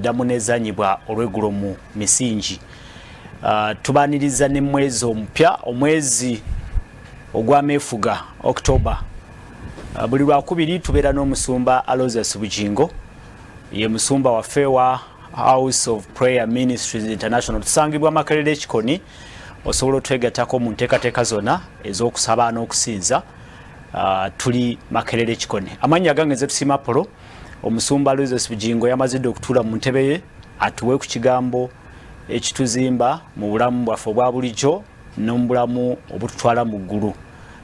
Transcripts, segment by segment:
Eddamu n'ezanyibwa olweggulo mu misingi. Tubaniriza ne mwezi omupya, omwezi ogw'ameefuga, October. Buli lwakubiri tubeera n'omusumba Aloysius Bugingo, ye musumba waffe wa House of Prayer Ministries International. Tusangibwa Makerere Ekikoni. Osobola otwegattako mu nteekateeka zonna ez'okusaba n'okusinza. Tuli Makerere Ekikoni. Amannya gange nze Tusiima Apollo. Omusumba Aloysius Bugingo yamazidde okutuula mu ntebe ye atuwe ku kigambo ekituzimba mu bulamu bwaffe obwa bulijjo n'omu bulamu obututwala mu ggulu.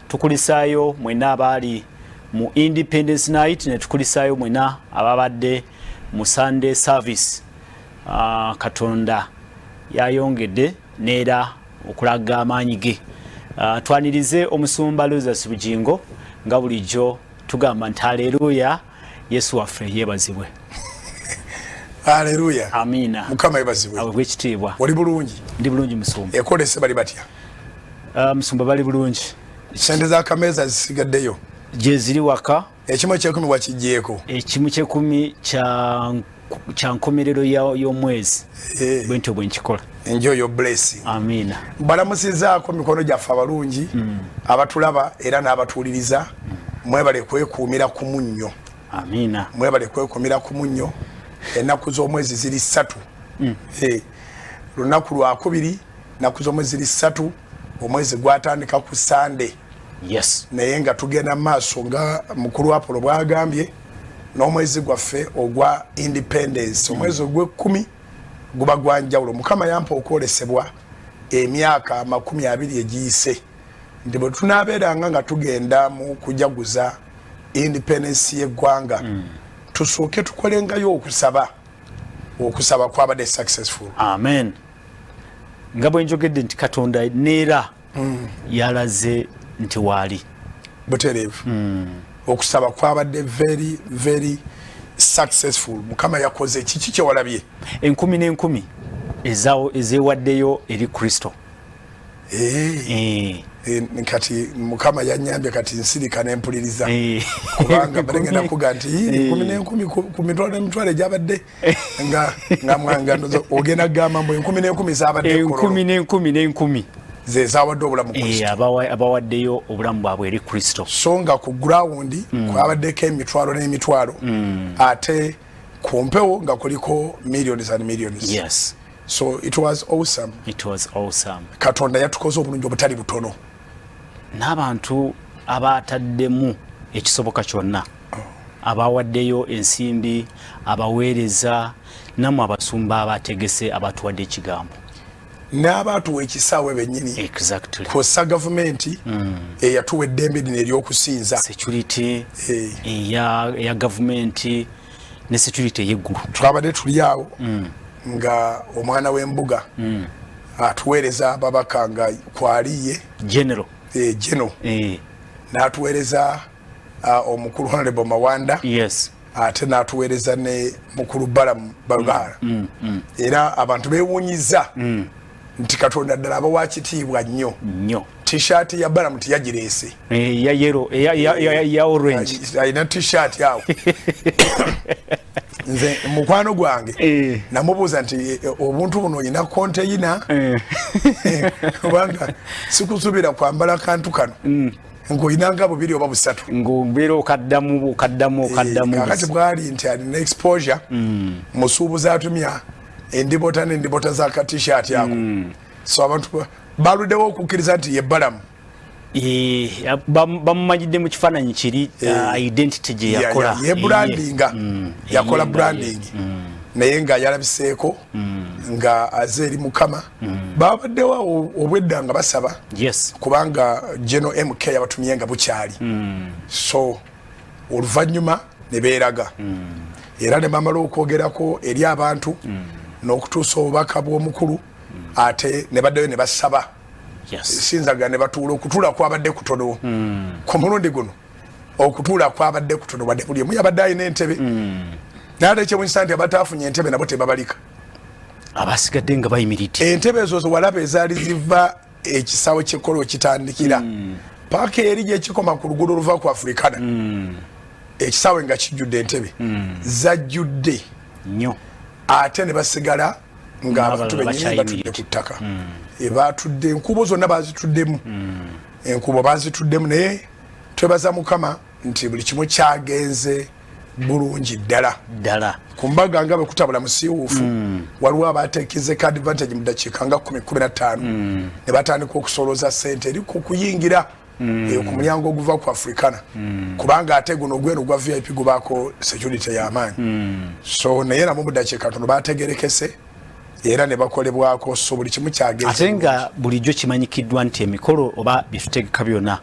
Tukulisaayo mwenna abaali mu Independence Night, ne tukulisaayo mwenna ababadde mu Sunday service. Katonda yayongedde neera okulaga amaanyi ge. Twanirize omusumba Aloysius Bugingo. Nga bulijjo tugamba nti aleluya, Yesu waffe yeebazibwe. Aleluya. Amiina. Mukama yebazibwe. Aweebwe ekitiibwa. Oli bulungi? Ndi bulungi, musumba. Ekolese bali batya? Musumba, bali bulungi. Sente za kameeza zisigaddeyo? Gyeziri waka. Ekimu ekyekumi wakijjeeko? Ekimu kyekumi kya nkomerero y'omwezi. Bwentyo bwe nkikola. Enjoy your blessing. Amiina. Balamusizaako mikono gyaffe abalungi abatulaba era n'abatuwuliriza. Mwebale kwekuumira ku munnyo. Amiina. Mwebale kwekuumira ku munnyo. Ennaku z'omwezi ziri 3. Lunaku lwakubiri, ennaku z'omwezi ziri 3. Omwezi gwatandika ku Sande. Naye nga tugenda mu maaso nga mukulu Apollo bwagambye n'omwezi gwaffe ogwa independence. Omwezi ogw'ekkumi guba gwa njawulo. Mukama yampa okwolesebwa emyaka 20 egiyise nti bwe tunaabeeranga nga tugenda mu kujaguza independence y'eggwanga, tusooke tukolengayo okusaba. Okusaba kwabadde successful. Amen. Nga bwe njogedde nti Katonda neera yalaze nti waali. Butereevu. Okusaba kwabadde very very successful. Mukama yakoze kiki kyewalabye? Enkumi n'enkumi ezeewaddeyo eri Kristo. Kati Mukama yanyambye, kati nsirika nempuliriza, kubanga balengenda kuga nti enkumi n'enkumi ku mitwalo n'emitwalo egyabadde nga mwanga ogenda kugamba mbu enkumi n'enkumi zabadde. Enkumi n'enkumi n'enkumi. Ze zawadde obulamu. Abawaddeyo obulamu bwabwe eri Kristo. So nga ku ground kwabaddeko emitwalo n'emitwalo, ate ku mpewo nga kuliko millions and millions. So it was awesome. It was awesome. Katonda yatukoze obulungi obutali butono. N'abantu abataddemu ekisoboka kyonna, abawaddeyo ensimbi, abaweereza, nammwe abasumba abategese, abatuwadde ekigambo. N'abaatuwa ekisaawe bennyini. Kwossa gavumenti eyatuwa eddembe lino ery'okusinza. Security eya gavumenti ne security ey'eggulu. Twabadde tuli awo nga omwana w'embuga atuweereza ababaka nga kwaliye General. Geno n'atuweereza omukulu Honorable Mawanda. Ate n'atuweereza ne mukulu Balamu Barugahara. Era abantu beewuunyiza nti Katonda ddala abawa kitiibwa nnyo. Nnyo. T-shirt ya Balamu tiyagireese. Eya yellow, eya orange. Alina T-shirt awo. Nze mukwano gwange namubuuza nti, "Obuntu buno olina konteyina? Kubanga sikusuubira kwambala kantu kano ng'olina nga bubiri oba busatu." Ng'obeera okaddamu, okaddamu, okaddamu. Kakati bwali nti alina exposure, musuubuzi atumya endibota n'endibota za ka T-shirt ako. So abantu baluddewo okukkiriza nti ye Balamu. Bamumanyidde mu kifaananyi kiri, identity gye yakola. Ye brandinga. Yakola branding, naye nga yalabiseeko nga aze eri Mukama. Babaddewo obwedda nga basaba, kubanga General MK yabatumye nga bukyali. So oluvannyuma ne beeraga era ne bamala okwogerako eri abantu n'okutuusa obubaka bw'omukulu, ate ne baddayo ne basaba. Sinzaga ne batuula. Okutuula kwabadde kutono ku mulundi guno, okutuula kwabadde kutono, wadde buli omu yabadde alina entebe. Naye ate ekyewunyisa nti abataafunye entebe nabo tebabalika. Abasigadde nga bayimiridde. Entebe ezo zewalaba ezaali ziva ekisaawe kyekolo kitandikira paaka eri gyekikoma ku luguudo oluva ku Africana, ekisaawe nga kijjudde entebe, zajjudde. Nnyo. Ate ne basigala ng'abantu N'abalala benyini batudde bakyayimiridde. ku ttaka. Batudde, enkubo zonna bazituddemu, enkubo bazituddemu, naye twebaza Mukama nti buli kimu kyagenze bulungi ddala. Ddala. Ku mbaga nga bwe kutabula musiiwuufu, waliwo abateekezeko advantage mu dakiika nga 15 ne batandika okusolooza sente eri ku kuyingira eyo ku mulyango oguva ku Africana, kubanga ate guno ogweno gwa VIP gubaako security y'amaanyi. So naye nabo mu dakiika tono bategerekese era ne bakolebwako, so buli kimu kyagenze Ate nga bulijjo kimanyikiddwa nti emikolo oba byetutegeka byonna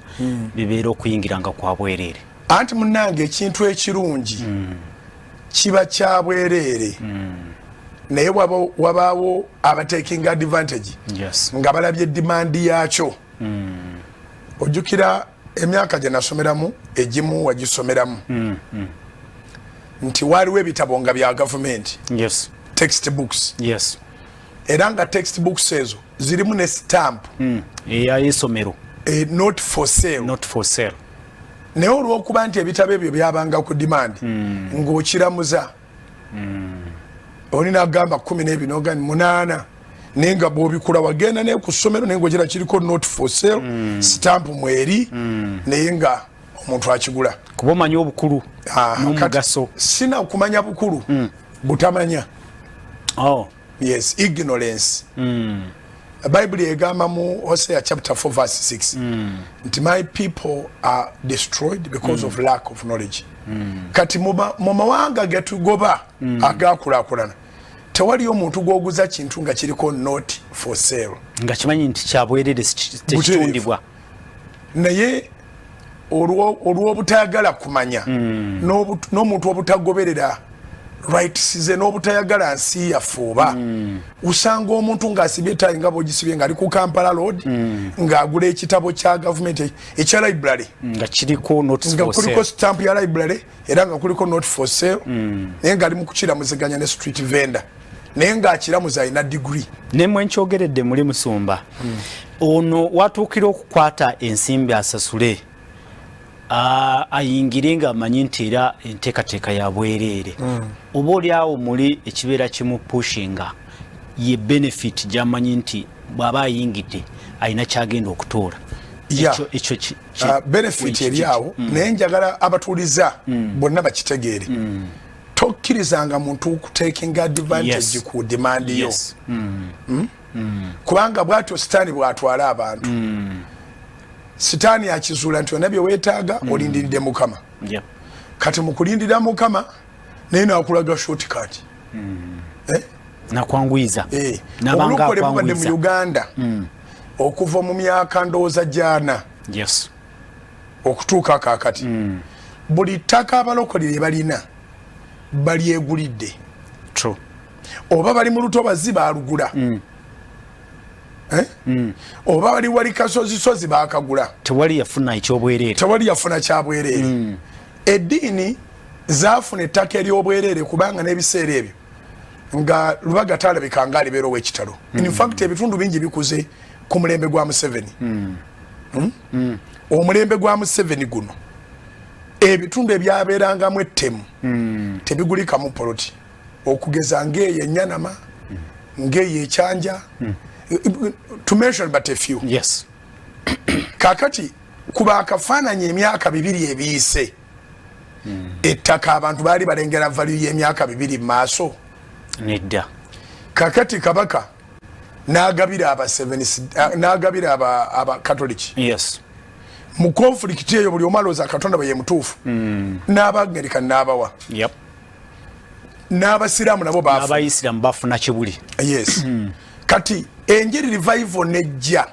bibeera okuyingiranga kwa bwereere. Anti munnange, ekintu ekirungi kiba kya bwereere, naye wabaawo abatekinga advantage nga balabye demand yakyo. Ojjukira emyaka gye nasomeramu, egimu wagisomeramu, nti waaliwo ebitabo nga bya gavumenti, text books, era nga text books ezo zirimu ne stamp ey'essomero. Not for sale. Not for sale. Naye olwokuba nti ebitabo ebyo byabanga ku demand, ng'okiramuza oli nagamba 12, nogamba 8, naye nga bwobikula wagenda naye ku ssomero, naye ngaogira kiriko "not for sale", stamp mweri, naye nga omuntu akigula. Kuba omanyi obukulu n'omugaso. Kati sina kumanya bukulu, butamanya. Yes, ignorance. Bayibuli egamba mu Hosea chapter 4 verse 6 nti, "My people are destroyed because of lack of knowledge." Kati mu mawanga getugoba agakulaakulana, tewaliyo omuntu gwoguza kintu nga kiriko "not for sale" nga kimanyi nti kyabwerere, tekitundibwa. Naye olw'obutayagala kumanya n'omuntu obutagoberera rights ze n'obutayagala nsi yaffe, oba osanga omuntu ng'asibye etayi nga bw'ogisibye, ng'ali ku Kampala Road, ng'agula ekitabo kya gavumenti ekya library nga kiriko "not nga for kuliko sale". Stamp ya library era nga kuliko "not for sale", naye ng'ali mu kukiramuziganya ne street vendor, naye ng'akiramuza alina degree. Nemwe nkyogeredde muli musumba ono watuukira okukwata ensimbi asasule ayingire nga amanyi nti era enteekateeka ya bwereere, oba oli awo muli ekibeera kimupushinga ye benefit gyamanyi nti bw'aba ayingidde alina kyagenda okutoola. Ekyo Benefit eri awo, naye njagala abatuuliza bonna bakitegeere, tokkirizanga muntu kutakinga advantage ku demand yo, kubanga bwatyo Sitaani bwatwala abantu. Sitaani akizuula nti yonna byeweetaaga olindiridde Mukama. Kati mukulindira Mukama, naye nakulaga shortcut. Eh? Nakwanguyiza. Eh, nabanga obulokole bubadde mu akwanguyiza. Uganda okuva mu myaka ndowooza gyana okutuuka kaakati. Buli ttaka abalokole lye balina balyegulidde. Oba bali mu lutobazi, balugula. Eh? Oba bali wali kasozisozi, bakagula. Tewali yafuna ekyobwereere. Tewali yafuna kyabwereere. Eddiini zaafuna ettaka eryobwereere kubanga n'ebiseera ebyo nga Lubaga talabika nga alibeera ow'ekitalo. In fact, ebitundu bingi bikuze ku mulembe gwa Museveni. Hmm? Omulembe gwa Museveni guno, ebitundu ebyabeerangamu ettemu tebigulikamu poloti, okugeza ng'eyo Enyanama, ng'eyo Ekyanja, to mention but a few. Kakati kuba akafaananyi emyaka 2 ebiyise, ettaka abantu baali balengera value y'emyaka 2 mu maaso? Nedda. Kakati Kabaka n'agabira aba n'agabira aba Katoliki. Mu conflict eyo, buli omu alowooza Katonda bwe ye mutuufu, n'Abangerika n'abawa, n'Abasiraamu nabo baafu. N'Abayisiramu bafuna Kibuli. Yes. Kati enjiri revival nejja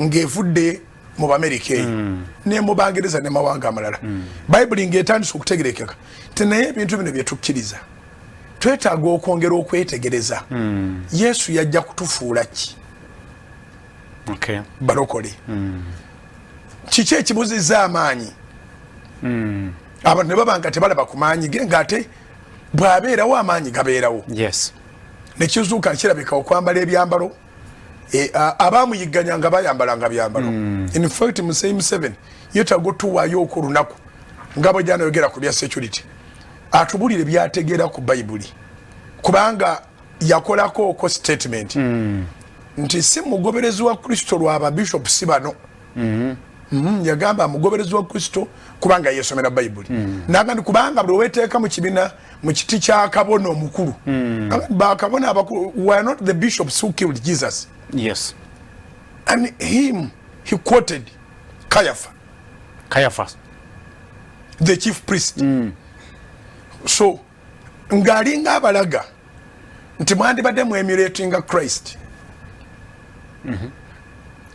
ng'evudde mu Bamerika eyo ne mu Bangereza ne mawanga amalala, Bayibuli ng'etandise okutegerekeka ti naye ebintu bino bye tukkiriza twetaaga okwongera okwetegereza. Yesu yajja kutufuula ki? Balokole. Kiki ekibuzizza amaanyi? Abantu ne baba nga tebalaba ku maanyi ge, ng'ate bw'abeerawo amaanyi gabeerawo. Nekizuuka kirabika okwambala ebyambalo, abamuyigganya nga bayambalanga byambalo. In fact, Musei Museveni yetaaga otuwaayo okulunaku nga bwe gyanayogera ku bya security, atubulire byategeera ku Bayibuli. Kubanga yakolako oko statement nti si mugoberezi wa Kristo lwa bishop si bano. Yagamba mugoberezi wa Kristo kubanga yesomera Bayibuli. Nagandi kubanga buli weteeka mu kibina mu kiti kya kabona omukulu. Bakabona abakulu were not the bishops who killed Jesus. Yes. And him, he quoted Caiaphas. Caiaphas, the chief priest. So ng'alinga abalaga nti mwandibadde mwemulatinga Christ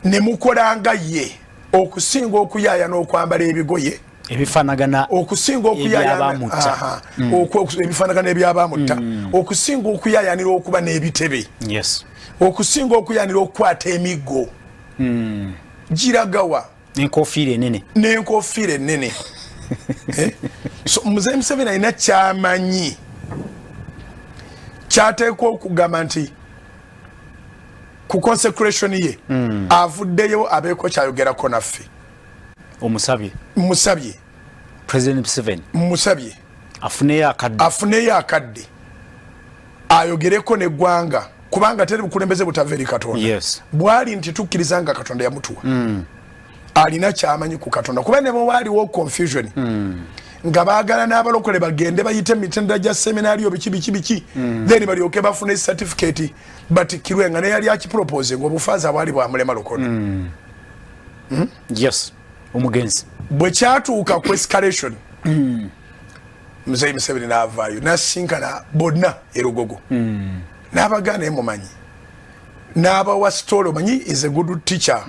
ne mukolanga ye okusinga okuyaaya n'okwambala ebigoye ebifanagana okusinga okuyaaya ebifanagana ebyabamutta, okusinga okuyayanira okuba n'ebitebe, yes, okusinga okuyayanira okukwata emiggo giragawa n'enkofiira enene n'enkofiira ennene. So Muzeeyi Museveni alina kyamanyi kyateekwa okugamba nti ku consecration ye avuddeyo abeeko kyayogerako naffe. Omusabye? Musabye. President Museveni? Musabye. Afuneyo akadde. Afuneyo akadde ayogereko neggwanga, kubanga teri bukulembeze butava eri Katonda. Bwali nti tukkiriza nga Katonda yamutuwa, alina kyamanyi ku Katonda, kuba ne bwewaaliwo confusion nga baagala n'abalokole bagende bayite emitendera gya seminario biki biki biki, then balyoke bafune certificate batikkirwe, nga neyali akipropose nga obufaaza bwali bwamulema Lokodo. Yes, omugenzi. Bwe kyatuuka ku escalation, Muzeyi Museveni n'avaayo nasinkana bonna erugogo n'abagaana emumanyi n'abawa story. Omanyi is a good teacher.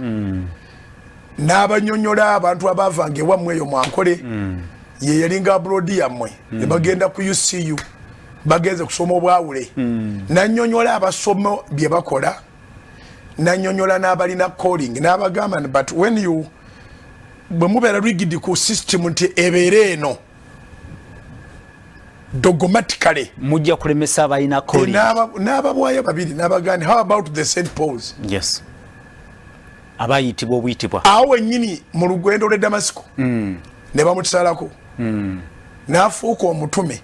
N'abanyonyola abantu abaavanga ewammwe eyo mwankole, ye yalinga abroad yammwe, ne bagenda ku UCU bagenze kusoma obwawule. Nanyonyola abasoma bye bakola, nanyonyola n'abalina calling, n'abagamba, but when you bwe mubeera rigid ku system nti ebeere eno dogmatically, mujja kulemesa abalina calling. N'ababwayo babiri n'abagani, how about the St Pauls? Yes, abayitibwa obuyitibwa. Awo wennyini mu lugendo lw'e Damasiko ne bamusalako n'afuuka omutume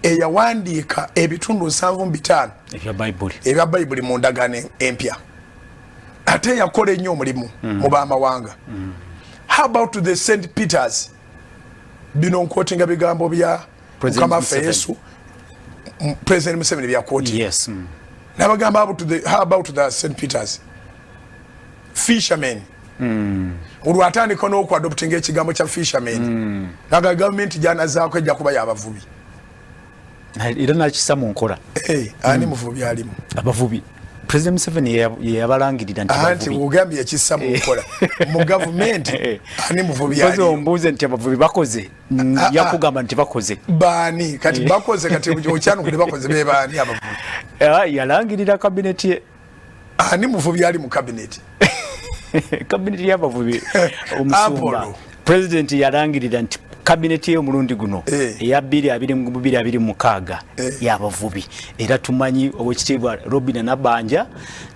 eyawandiika ebitundu 75 ebya Bayibuli. Ebya Bayibuli mu ndagaano empya, ate yakola ennyo omulimu mu bamawanga. How about the St Peters? Bino nquotinga bigambo bya President Mukama waffe Museveni. Yesu, President Museveni byaquoti. Nabagamba, how about the St Peters fishermen? Olwo atandika n'okuadoptinga ekigambo kya fishermen, naga gavumenti gyanazaako ejja kuba yabavubi. Era nakisa mu nkola. Eh, ani muvubi alimu? Abavubi, President Museveni ye yabalangirira nti anti bavubi. Ogambye yakissa mu nkola mu gavumenti, ani muvubi Mpozi aliyo? ombuuze nti abavubi bakoze, yakugamba nti bakoze. Baani kati bakoze? Kati okyanukule, bakoze be baani abavubi? Ah, yalangirira kabineti ye. Ani muvubi ali mu kabineti? Kabineti y'abavubi, omusumba. Apollo. President yalangirira nti kabineti ye omulundi guno eya 2022 26 y'abavubi, era tumanyi Owekitiibwa Robina Nabanja,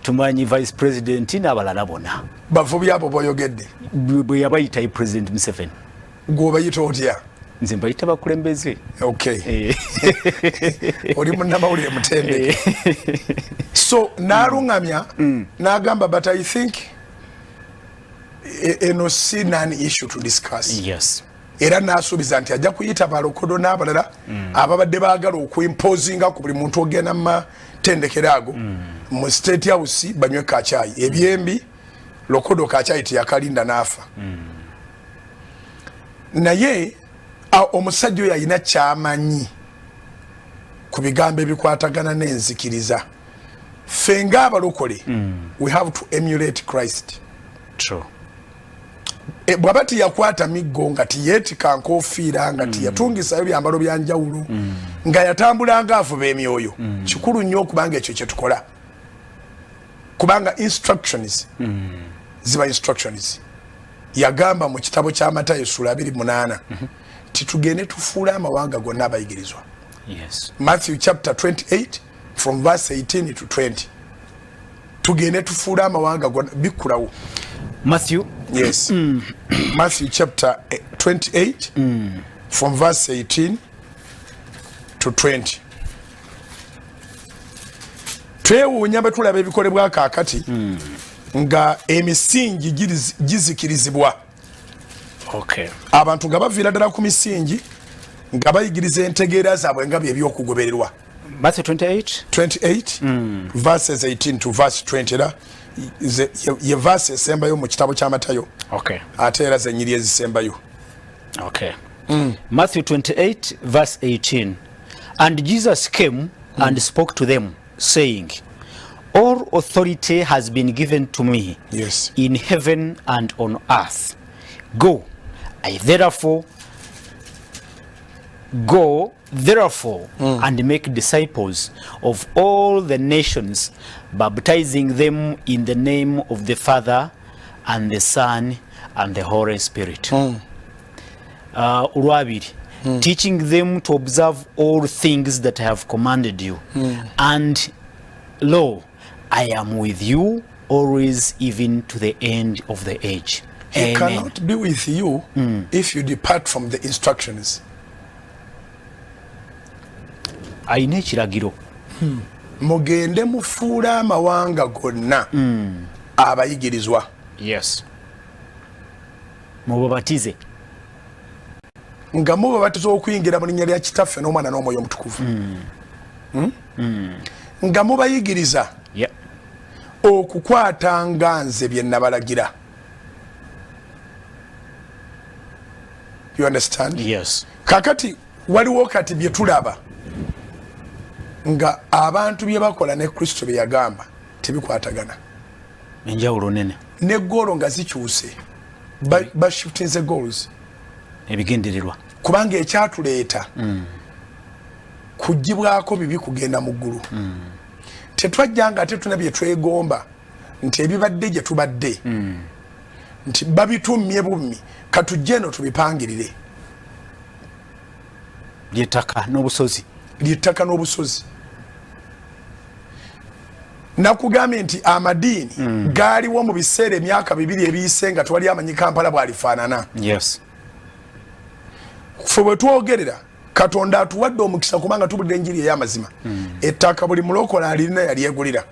tumanyi Vice President n'abalala bonna. Bavubi abo boyogedde? Bwe yabayita ye President Museveni. Gwobayita otya? Nze mbayita bakulembeze. Okay. Oli munnamawulire mutendeke. So n'aluŋŋamya n'agamba, but I think eno si non issue to discuss. Era n'asuubiza nti ajja kuyita balokodo n'abalala ababadde baagala okuimposinga ku buli muntu ogenda mu matendekero ago mu State House banywe kacyayi. Ebyembi Lokodo kacyayi teyakalinda n'afa. Naye omusajja oyo alina kyamanyi ku bigambo ebikwatagana n'enzikiriza. Ffe ng'abalokole, we have to emulate Christ. True. E, bw'aba tiyakwata miggo, nga tiyeetika nkofiira, nga tiyatungisayo byambalo byanjawulo, nga yatambulanga avuba emyoyo, kikulu nnyo okubanga ekyo kyetukola, kubanga instructions ziba instructions. Yagamba mu kitabo kya Matayo sula 28 titugende tufuule amawanga gonna abayigirizwa. Matthew chapter 28 from verse 18 to 20, tugende tufuule amawanga gonna. Bikkulawo. Matthew. Yes, Matthew chapter 28 from verse 18 to 20. Twewuunya bwe tulaba ebikolebwa kaakati nga emisingi gizikirizibwa. Abantu nga baviira ddala ku misingi nga bayigiriza entegeera zaabwe nga byebyokugobererwa. Matthew 28 28 verses 18 to verse 20, era ye verse esembayo mu kitabo kya Matayo. Ate era zenyiri ezisembayo. Matthew 28 verse 18. And Jesus came and spoke to them, saying, All authority has been given to me in heaven and on earth. Go, I therefore go therefore and make disciples of all the nations, baptizing them in the name of the Father and the Son and the Holy Spirit. Olwabiri, teaching them to observe all things that I have commanded you. And lo, I am with you always, even to the end of the age. He Amen. Cannot be with you if you depart from the instructions. Ayina ekiragiro. Mugende mufuule amawanga gonna abayigirizwa. Yes, mubabatize. Nga mubabatiza okuyingira mu linnya lya Kitaffe n'Omwana n'Omwoyo Omutukuvu. Nga mubayigiriza okukwatanga nze bye nabalagira. You understand? Yes. Kakati waliwo kati bye tulaba nga abantu bye bakola ne Kristo bye yagamba tebikwatagana. Enjawulo nene. Ne goal nga zikyuse, bashiftinze goals. Ebigendererwa. Kubanga ekyatuleeta kugibwako bibi kugenda mu ggulu. Tetwajja nga ate tuna bye twegomba nti ebibadde gye tubadde nti babitumye bummi, katujje eno tubipangirire. Lyettaka n'obusozi. Lyettaka n'obusozi. Nakugambye nti amadiini gaaliwo mu biseera emyaka 2 ebiyise nga tewali amanyi Kampala bw'alifaanana. Ffe bwe twogerera, Katonda atuwadde omukisa kubanga tubulira enjiri ey'amazima. Ettaka buli mulokola alirina, yalyegulira.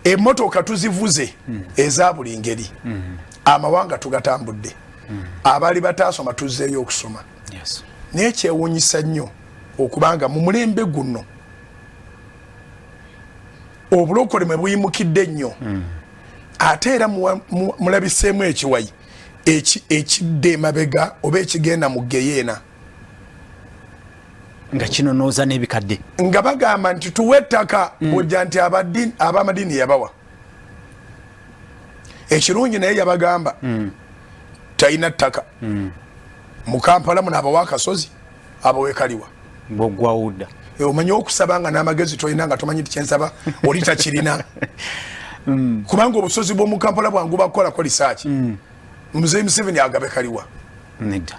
Emmotoka tuzivuze eza buli ngeri. Amawanga tugatambudde. Abaali bataasoma tuzzeeyo okusoma. Naye kyewuunyisa nnyo okubanga mu mulembe guno obulokole mwe buyimukidde ennyo, ate era mulabiseemu ekiwayi ekidda emabega oba ekigenda mu geyeena. Nga kinonooza n'ebikadde. Nga bagamba nti tuwe ettaka. Ojja nti ab'amadiini yabawa ekirungi, naye yabagamba talina ttaka mu Kampala muno, abawa akasozi, abawekaliwa. Bwogwawudda. Omanyi okusaba nga n'amagezi tolina, nga tomanyi ti kyensaba oli takirina, kubanga obusozi bw'omu Kampala bwangu bakukolako lisaaki. Muzeyi Museveni agabe kaliwa? Nedda,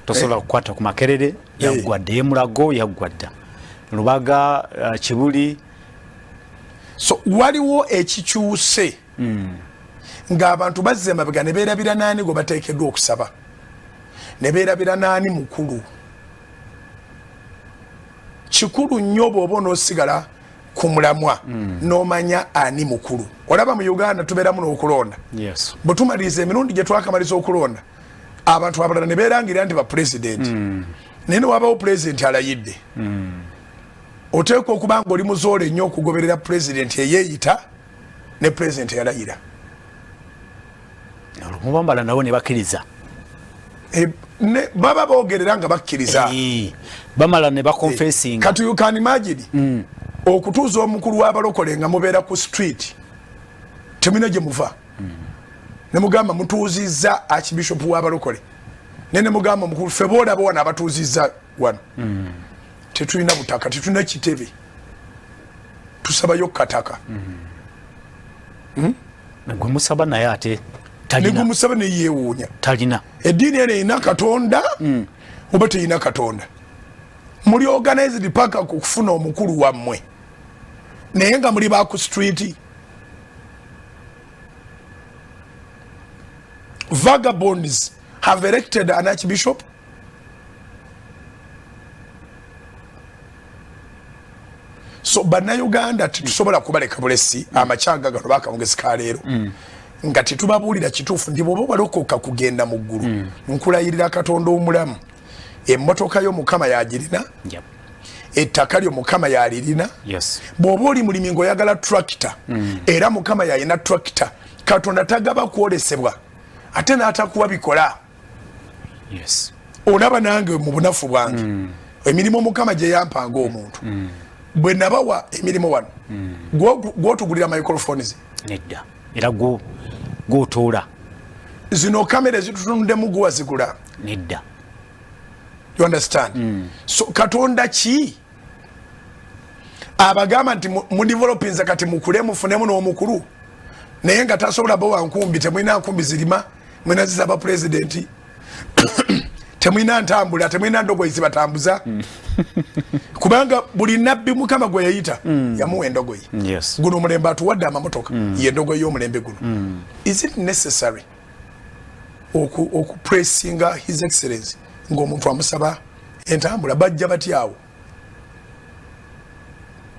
tosobola kukwata ku Makerere, yaggwa dda. Emulago yaggwa dda, Lubaga, Kibuli. So waliwo ekikyuse ng'abantu bazza emabega ne beerabira naani gwe bateekeddwa okusaba, ne beerabira naani mukulu. Kikulu nnyo bw'oba onoosigala ku mulamwa n'omanya ani mukulu. Olaba mu Uganda tubeeramu n'okulonda. Bwe tumaliriza emirundi gye twakamaliza okulonda, abantu abalala ne beerangira nti bapulezidenti, naye ne wabawo pulezidenti alayidde. Oteekwa okuba nga oli muzoole nnyo okugoberera pulezidenti eyeeyita ne pulezidenti eyalayira. Olumubambala nabo ne bakkiriza. Baba boogerera nga bakkiriza. Bamala ne baconfessinga. Kati you can imagine okutuuza omukulu w'abalokole nga mubeera ku street, temulina gye muva, ne mugamba mutuuzizza archbishop w'abalokole, naye ne mugamba omukulu, ffe boolaba wano abatuuzizza wano tetulina butaka, tetulina kitebe, tusabayo kataka. Gwe musaba naye ate talina. Negumusaba neyeewuunya. Talina. Eddiini eno erina Katonda oba teyina Katonda? Muli organized paka ku kufuna omukulu wammwe, naye nga muli ba ku street, vagabonds have elected an archbishop. So Bannayuganda tetusobola kubaleka bulesi amacyanga gano bakawungezi ka leero nga tetubabuulira kituufu nti bw'oba walokoka kugenda mu ggulu, nkulayirira Katonda omulamu, emmotoka yo Mukama yagirina, ettaka lyo Mukama yalirina. Bw'oba oli mulimi ng'oyagala tractor, era Mukama yalina tractor. Katonda tagaba kwolesebwa ate n'atakuwa bikola. Olaba nange mu bunafu bwange, emirimu Mukama gye yampa ng'omuntu, bwe nabawa emirimu wano, gwotugulira microphones? Nedda, era gwotoola. Zino kamera ezitutunuddemu guwazigula? Nedda. You understand? So Katonda ki abagamba nti mudevelopinze, kati mukule mufunemu n'omukulu, naye nga tasobola bawa nkumbi? Temulina nkumbi zirima, mwina zisaba pulezidenti. Temulina ntambula, temulina ndogoyi zibatambuza, kubanga buli nabbi Mukama gwe yayita yamuwa endogoyi. Guno omulembe atuwadde amamotoka, ye endogoyi y'omulembe guno. Is it necessary okupressinga His Excellence ng'omuntu amusaba entambula? Bajja batyawo?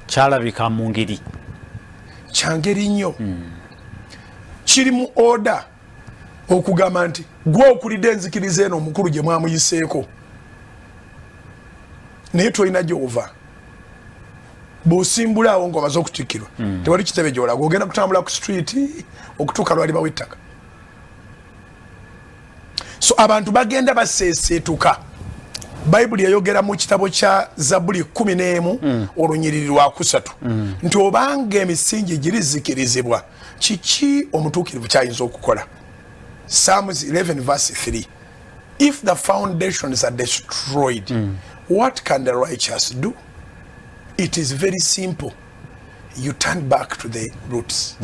Kyalabika mu ngeri Kyangeri nnyo. Kiri mu order okugamba nti gwe okulidde enzikiriza eno omukulu gye mwamuyiseeko, naye tolina gyova. Bw'osimbula awo ng'omaze okutikkirwa, tewali kitebe gyolaga, ogenda kutambula ku street okutuuka lwali bawa ettaka. So abantu bagenda baseeseetuka. Bayibuli yayogera mu kitabo kya Zabuli 11 olunyiriri lwakusatu nti obanga emisingi girizikirizibwa, kiki omutuukirivu kyayinza okukola? Psalms 11 verse 3: if the foundations are destroyed, what can the righteous do? It is very simple: you turn back to the roots.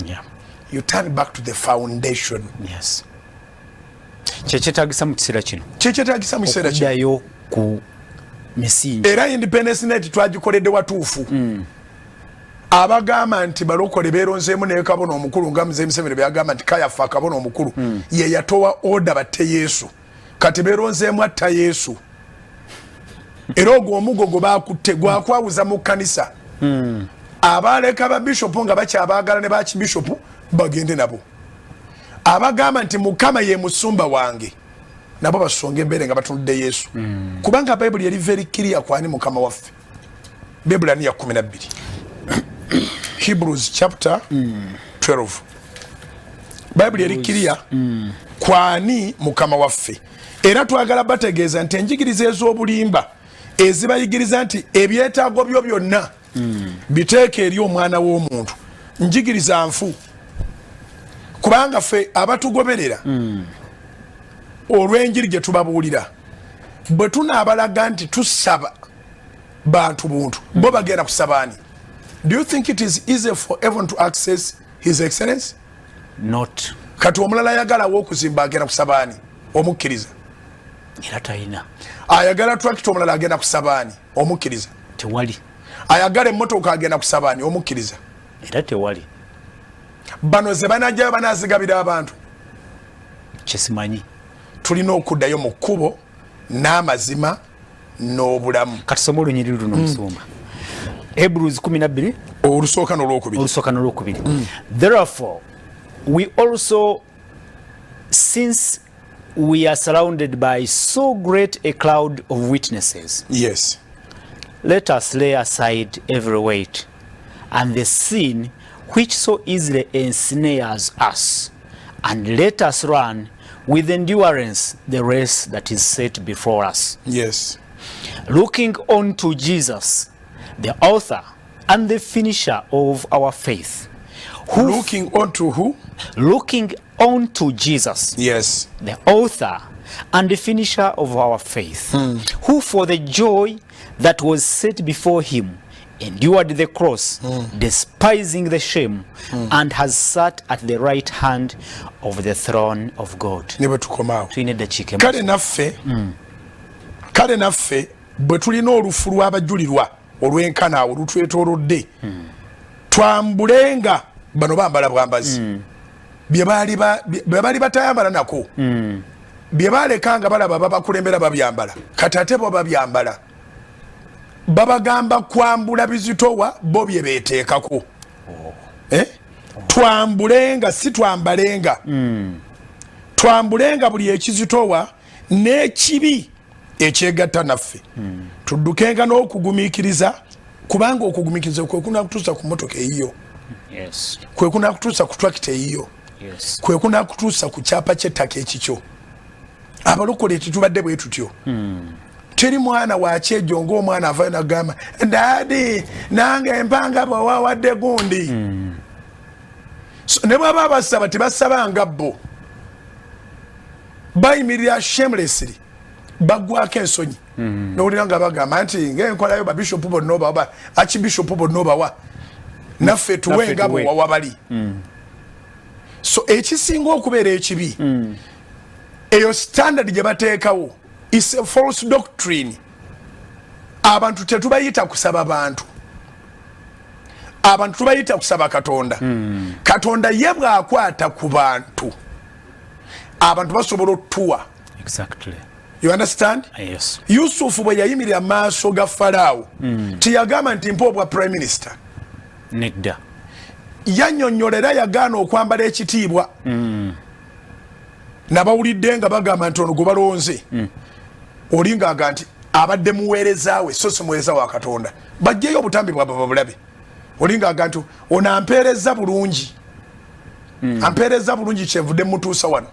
You turn back to the foundation. Yes, kyekyetagisa mu kiseera kino. Kyekyetagisa mu kiseera kino. Okuddayo ku misingi. Era Independence Night twagikoledde watuufu. Abagamba nti balokole beeronzeemu naye kabona omukulu, nga Muzeyi Museveni byagamba nti Kayafa kabona omukulu ye yatowa order batte Yesu, kati beeronzeemu atta Yesu. Era ogwo omugo gwe bakutte gwakwawuza mu kkanisa. Abaleka babishopu nga bakyabaagala ne bakibishopu bagende nabo. Abagamba nti Mukama ye musumba wange nabo basonga embeere nga batunudde Yesu, kubanga Bayibuli eri very clear kwani Mukama waffe. Bayibuli ani ya 12, Hebrews chapter 12, Bayibuli eri clear kwani Mukama waffe. Era twagala bategeeza nti enjigiriza ez'obulimba ezibayigiriza nti ebyetaago byo byonna biteeka eri omwana w'omuntu, njigiriza nfu, kubanga ffe abatugoberera olw'enjiri gye tubabuulira, bwe tunaabalaga nti tusaba bantu buntu, bo bagenda kusabaani? Do you think it is easy for everyone to access His Excellence? Not. Kati omulala ayagalawo okuzimba agenda kusabaani? Omukkiriza? Era talina. Ayagala tractor omulala agenda kusabaani? Omukkiriza? Tewali. Ayagala emmotoka agenda kusabaani? Omukkiriza? Era tewali. Bano ze banajjayo banazigabira abantu? Kyesimanyi. Tulina okuddayo mu kkubo n'amazima n'obulamu. Katusome olunyiriri luno, musumba, Hebrews 12. Olusooka n'olwokubiri. Olusooka n'olwokubiri. Therefore we also, since we are surrounded by so great a cloud of witnesses, let us lay aside every weight and the sin which so easily ensnares us, and let us run with endurance the race that is set before us, looking unto Jesus, the author and the finisher of our faith, who Looking onto who? Looking unto Jesus, the author and the finisher of our faith, who for the joy that was set before him endured the cross, despising the shame, and has sat at the right hand of the throne of God. Ne bwe tukomaawo. Tulina eddakiika emu. Kale naffe bwe tulina olufu lw'abajulirwa olw'enkana awo lutwetoolodde, twambulenga. Bano bambala bwambazi bye baali batayambala nako, bye baleka nga balaba babakulembera babyambala. Kati ate bo babyambala. Babagamba kwambula bizitowa bo bye beteekako. Oh. Eh? Twambulenga, si twambalenga. Twambulenga buli ekizitowa n'ekibi ekyegatta naffe. Tuddukenga n'okugumiikiriza, kubanga okugumiikiriza kwe kunakutuusa ku mmotoka eyiyo. Kwe kunakutuusa ku twakita eyiyo. Kwe kunakutuusa ku kyapa ky'ettaka ekikyo. Abalokole tetubadde bwe tutyo. Teri mwana wa kyejo ng'omwana avayo nagamba ndaadi nange empanga bwewawadde gundi. So, ne bwaba basaba tebasabanga bo, bayimirira shamelessly, baggwako ensonyi. Nowulira nga bagamba nti ng'enkolayo babishopu bonna obawa, archbishop bonna obawa, naffe tuwe nga bwewawa bali. So ekisinga okubeera ekibi, eyo standard gye bateekawo is a false doctrine. Abantu tetubayita kusaba bantu, abantu tubayita kusaba Katonda. Katonda ye bw'akwata ku bantu, abantu basobola otuwa. You understand? Yes. Yusufu bwe yayimirira maaso ga Faraawo, teyagamba nti mpa obwa prime minister. Nedda. Yannyonnyola era yagaana okwambala ekitiibwa. Nabawulidde nga bagamba nti ono gwe balonze, oli ng'aga nti abadde muweereza we, so si muweereza wa Katonda. Bajjeyo obutambi bwabwe babulabe. Oli ng'aga nti ono ampeereza bulungi, ampeereza bulungi, kyenvudde mutuusa wano.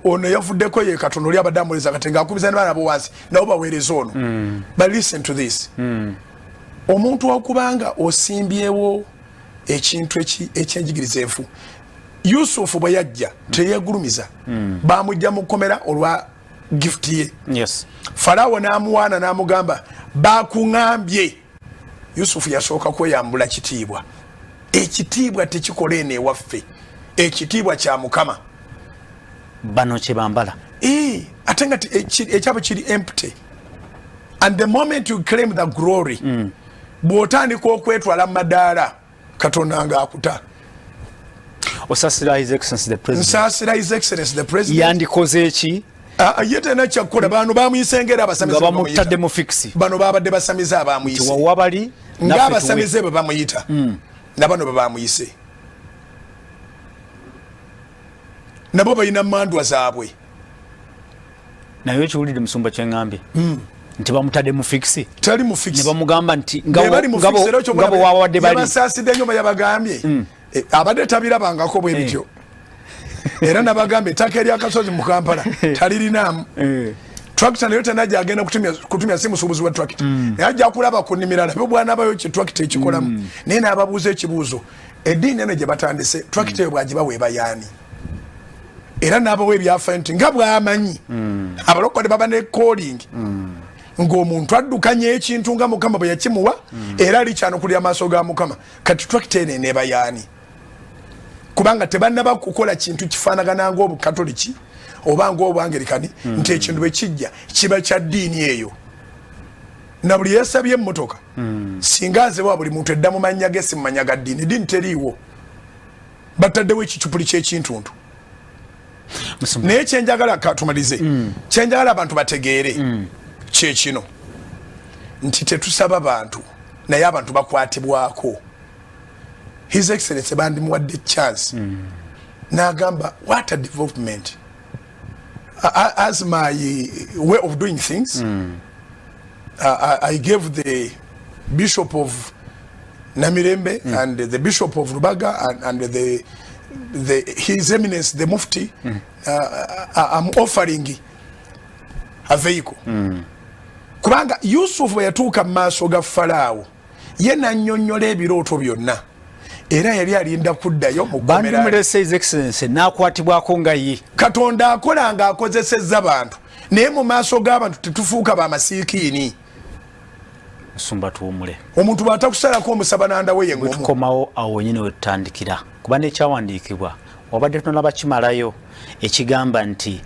Ono yavuddeko ye Katonda, oli abadde amuweereza, kati ng'akubiza ne baana bo wansi nabo baweereza ono. But listen to this. Omuntu okubanga osimbyewo ekintu ekyenjigiriza enfu, Yusufu bwe yajja teyeegulumiza. Bamujja mu kkomera olwa gift ye. Farawo n'amuwaana n'amugamba bakuŋambye. Yusufu yasooka kweyambula kitiibwa. Ekitiibwa tekikola eno ewaffe, ekitiibwa kya Mukama. Bano kyebambala. Ate nga ekyabo kiri empty, and the moment you claim the glory, bw'otandika okwetwala mu madaala, Katonda ng'akuta. Osasira His Excellency the President? Nsaasira His Excellence the President. Yandikoze eki? Ah, ye tena kyakukola. Bano bamuyise ngeri abasamize nga bamutadde mu fix. Bano babadde basamize abamuyise. Wawa bali. Ng'abasamize bwe bamuyita, nabano bwe bamuyise, nabo balina mandwa zaabwe. Naye ekiwulidde, musumba, kyeŋŋambye nti bamutadde mu fix. Tali mu fix. Ne bamugamba nti nga bwe wawadde bali. Yabasaasidde nnyo yabagambye. Abadde tabirabangako bwe bityo. Era nabagambye ettaka eryakasozi mu Kampala talirinaamu. Tractor nayo tenajja agenda kutumya, si musuubuzi wa tractor. Naye ajja kulaba ku nnimiro alabe bwanabayo ki tractor ekikolamu. Naye n'ababuuza ekibuuzo, eddiini eno gye batandise, tractor eyo bwagibawa eba yaani? Era n'abawa ebyafayo nti nga bw'amanyi abalokole baba ne calling, ng'omuntu addukanya ekintu nga Mukama bwe yakimuwa, era alikyanukulira maaso ga Mukama. Kati tractor eno eneeba yaani? Kubanga tebannaba kukola kintu kifaanagana ng'Obukatoliki oba ng'Obwangerikani, nti ekintu bwe kijja kiba kya ddiini eyo. Na buli yasabye emmotoka, singa nzewa buli muntu edda mu mannya ge, si mu mannya ga ddiini. Eddiini teriiwo, bataddewo ekicupuli ky'ekintuntu. Naye kyenjagala katumalize, kyenjagala abantu bategeere kyekino nti tetusaba bantu, naye abantu bakwatibwako. His Excellence bandimuwadde chance n'agamba what a development. As my way of doing things, I gave the Bishop of Namirembe and the Bishop of Rubaga and the His Eminence the Mufti, I'm offering a vehicle. Kubanga Yusufu bwe yatuuka mu maaso ga Falaawo, ye nannyonnyola ebirooto byonna, era yali alinda kuddayo mu kkomera. Bandimulese His Excellence n'akwatibwako nga ye. Katonda akola nga akozesezza bantu, naye mu maaso g'abantu tetufuuka bamasiikiini. Musumba, tuwumule. Omuntu bw'atakusalako omusaba nandawe ye ngomu. Bwetukomawo awo wenyini wetutandikira, kuba nekyawandiikibwa wabadde tonaba kimalayo, ekigamba nti